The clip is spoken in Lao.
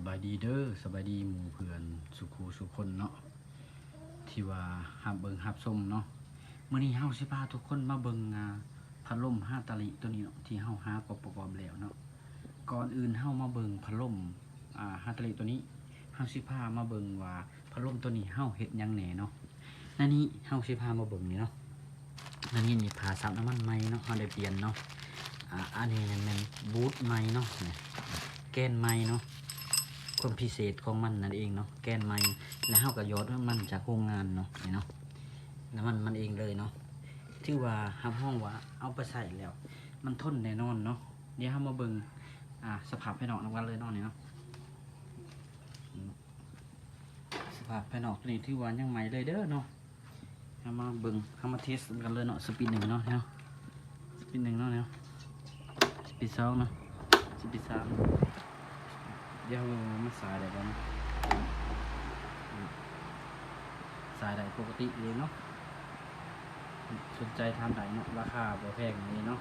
ສະບາຍດີເດີ ສະບາຍດີໝູ່ເພື່ອນສູ່ຄູ່ສູ່ຄົນເນາະ ທີ່ວ່າຮັບເບິ່ງຮັບຊົມເນາະ. ມື້ນີ້ເຮົາຊິພາທຸກຄົນມາເບິ່ງ ອ່າ ພັດລົມຮາຕາລິໂຕນີ້ເນາະ ທີ່ເຮົາຫາປະກອບແລ້ວເນາະ. ກ່ອນອື່ນເຮົາມາເບິ່ງພັດລົມ ອ່າ ຮາຕາລິໂຕນີ້ ເຮົາຊິພາມາເບິ່ງວ່າພັດລົມໂຕນີ້ເຮົາເຮັດຫຍັງແດ່ເນາະ. ໃນນີ້ເຮົາຊິພາມາເບິ່ງນີ້ເນາະ. ອັນນີ້ນີ້ຝາຊັບນ້ຳມັນໃໝ່ເນາະ ເຮົາໄດ້ປ່ຽນເນາະ. ອ່າ ອັນນີ້ແມ່ນບູດໃໝ່ເນາະ ແກນໃໝ່ເນາະ ຄວາມພິເສດຂອງມັນນັ້ນເອງເນາະ ແກນໃໝ່. ແລ້ວເຮົາກໍຢອດນ້ຳມັນຈາກໂຮງງານເນາະ ນີ້ເນາະ ນ້ຳມັນມັນເອງເລີຍເນາະ. ຖືວ່າຮັບຮອງວ່າເອົາໄປໃຊ້ແລ້ວມັນທົນແນ່ນອນເນາະ. ດຽວເຮົາມາເບິ່ງ ອ່າ ສະພາບພາຍນອກນຳກັນເລີຍເນາະ ນີ້ເນາະ. ສະພາບພາຍນອກໂຕນີ້ຖືວ່າຍັງໃໝ່ເລີຍເດີເນາະ. ເຮົາມາເບິ່ງ ເຮົາມາເທສນຳກັນເລີຍເນາະ ສະປີດໜຶ່ງເນາະ ສະປີດໜຶ່ງເນາະ ສະປີດສອງເນາະ ສະປີດສາມ. ດຽວເຮົາມາສາຍໄດ້ກ່ອນ ສາຍໄດ້ປົກກະຕິເລີຍເນາະ. ສົນໃຈຖາມໄດ້ເນາະ ລາຄາບໍ່ແພງເລີຍເນາະ.